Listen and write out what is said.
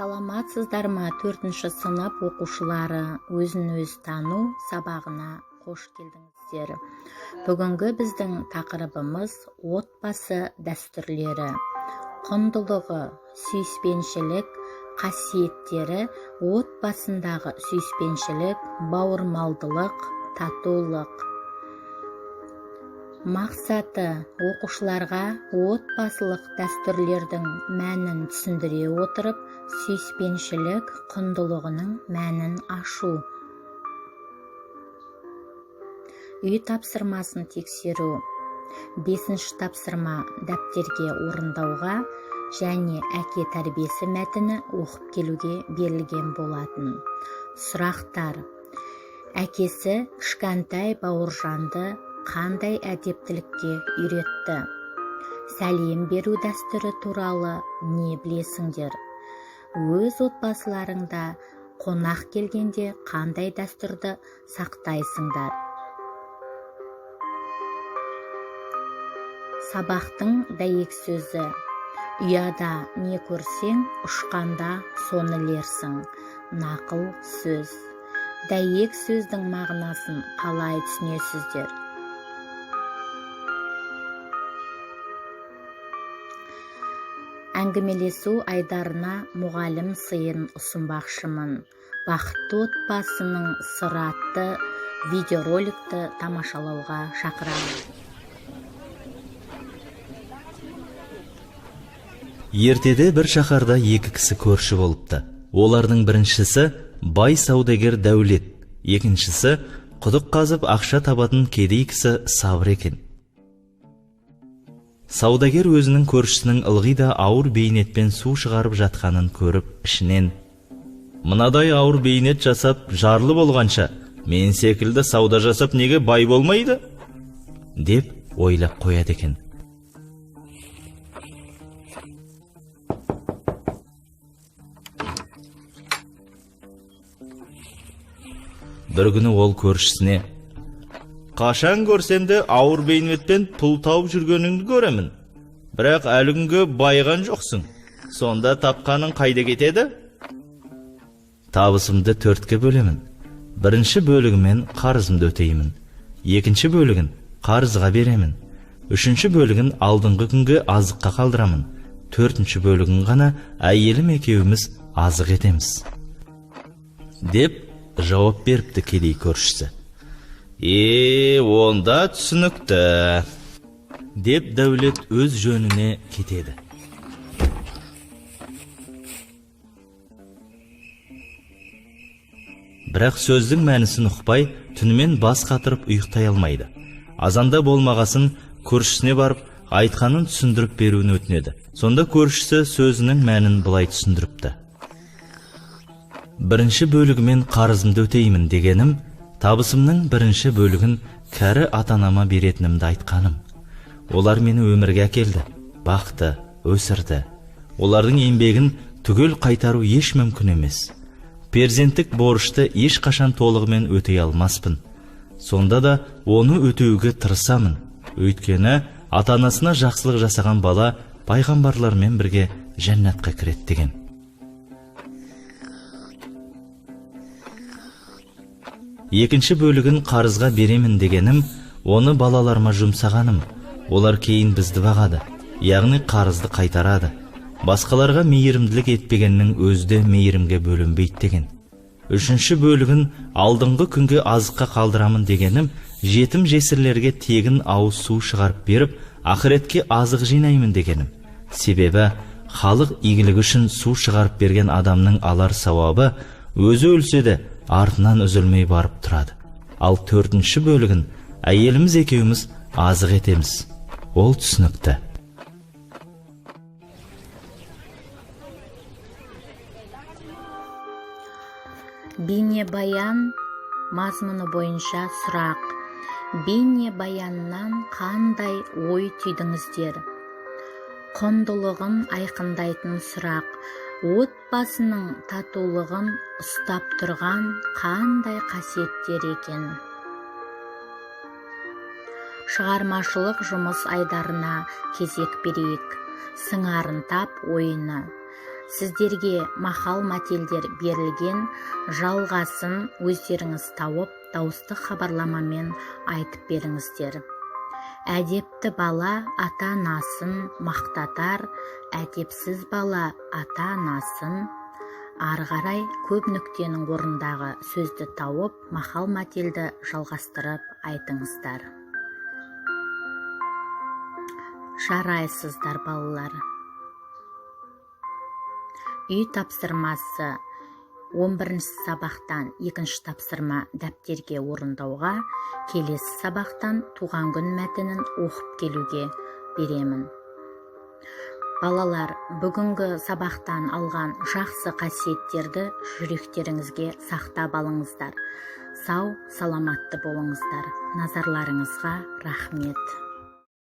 Саламатсыздар ма, төртінші сынып оқушылары? Өзін-өзі тану сабағына қош келдіңіздер. Бүгінгі біздің тақырыбымыз отбасы дәстүрлері. Құндылығы, сүйіспеншілік қасиеттері, отбасындағы сүйіспеншілік, бауырмалдылық, татулық. Мақсаты: оқушыларға отбасылық дәстүрлердің мәнін түсіндіре отырып, сүйіспеншілік құндылығының мәнін ашу. Үй тапсырмасын тексеру. Бесінші тапсырма дәптерге орындауға және әке тәрбиесі мәтіні оқып келуге берілген болатын. Сұрақтар: әкесі кішкентай Бауыржанды қандай әдептілікке үйретті? Сәлем беру дәстүрі туралы не білесіңдер? Өз отбасыларыңда қонақ келгенде қандай дәстүрді сақтайсыңдар? Сабақтың дәйек сөзі: ұяда не көрсең, ұшқанда соны ілерсің. Нақыл сөз. Дәйек сөздің мағынасын қалай түсінесіздер? Әңгімелесу айдарына мұғалім сыйын ұсынбақшымын. Бақытты отбасының сыры атты видеороликті тамашалауға шақырамын. Ертеде бір шаһарда екі кісі көрші болыпты. Олардың біріншісі бай саудагер Дәулет, екіншісі құдық қазып ақша табатын кедей кісі Сабыр екен. Саудагер өзінің көршісінің ылғи да ауыр бейнетпен су шығарып жатқанын көріп, ішінен: «Мынадай ауыр бейнет жасап жарлы болғанша, мен секілді сауда жасап неге бай болмайды?» деп ойлап қояды екен. Бір күні ол көршісіне: «Қашан көрсем де ауыр бейнетпен пұл тауып жүргеніңді көремін, бірақ әлі күнге байыған жоқсың. Сонда тапқаның қайда кетеді?» «Табысымды төртке бөлемін. Бірінші бөлігімен қарызымды өтеймін, екінші бөлігін қарызға беремін, үшінші бөлігін алдыңғы күнге азыққа қалдырамын, төртінші бөлігін ғана әйелім екеуміз азық етеміз», деп жауап беріпті кедей көршісі. «Онда түсінікті», деп Дәулет өз жөніне кетеді. Бірақ сөздің мәнісін ұқпай, түнімен бас қатырып ұйықтай алмайды. Азанда болмағасын көршісіне барып, айтқанын түсіндіріп беруін өтінеді. Сонда көршісі сөзінің мәнін былай түсіндіріпті: «Бірінші бөлігімен қарызымды өтеймін дегенім, табысымның бірінші бөлігін кәрі ата-анама беретінімді айтқаным. Олар мені өмірге әкелді, бақты, өсірді. Олардың еңбегін түгел қайтару еш мүмкін емес. Перзенттік борышты ешқашан толығымен өтей алмаспын. Сонда да оны өтеуге тырысамын. Өйткені ата-анасына жақсылық жасаған бала пайғамбарлармен бірге жәннатқа кіреді» деген. Екінші бөлігін қарызға беремін дегенім, оны балаларыма жұмсағаным. Олар кейін бізді бағады, яғни қарызды қайтарады. Басқаларға мейірімділік етпегеннің өзі де мейірімге бөленбейді деген. Үшінші бөлігін алдыңғы күнге азыққа қалдырамын дегенім, жетім жесірлерге тегін ауыз су шығарып беріп, ақыретке азық жинаймын дегенім. Себебі халық игілігі үшін су шығарып берген адамның алар сауабы өзі өлсе де артынан үзілмей барып тұрады. Ал төртінші бөлігін әйеліміз екеуміз азық етеміз. Ол түсінікті. Бейнебаян мазмұны бойынша сұрақ: бейнебаяннан қандай ой түйдіңіздер? Құндылығын айқындайтын сұрақ: отбасының татулығын ұстап тұрған қандай қасиеттер екен? Шығармашылық жұмыс айдарына кезек берейік. Сыңарын тап ойыны. Сіздерге мақал-мәтелдер берілген, жалғасын өздеріңіз тауып, дауысты хабарламамен айтып беріңіздер. Әдепті бала ата-анасын мақтатар, әдепсіз бала ата-анасын. Ары қарай көп нүктенің орнындағы сөзді тауып, мақал-мәтелді жалғастырып айтыңыздар. Жарайсыздар, балалар. Үй тапсырмасы: 11 сабақтан екінші тапсырма дәптерге орындауға, келесі сабақтан туған күн мәтінін оқып келуге беремін. Балалар, бүгінгі сабақтан алған жақсы қасиеттерді жүректеріңізге сақтап алыңыздар. Сау саламатты болыңыздар. Назарларыңызға рахмет.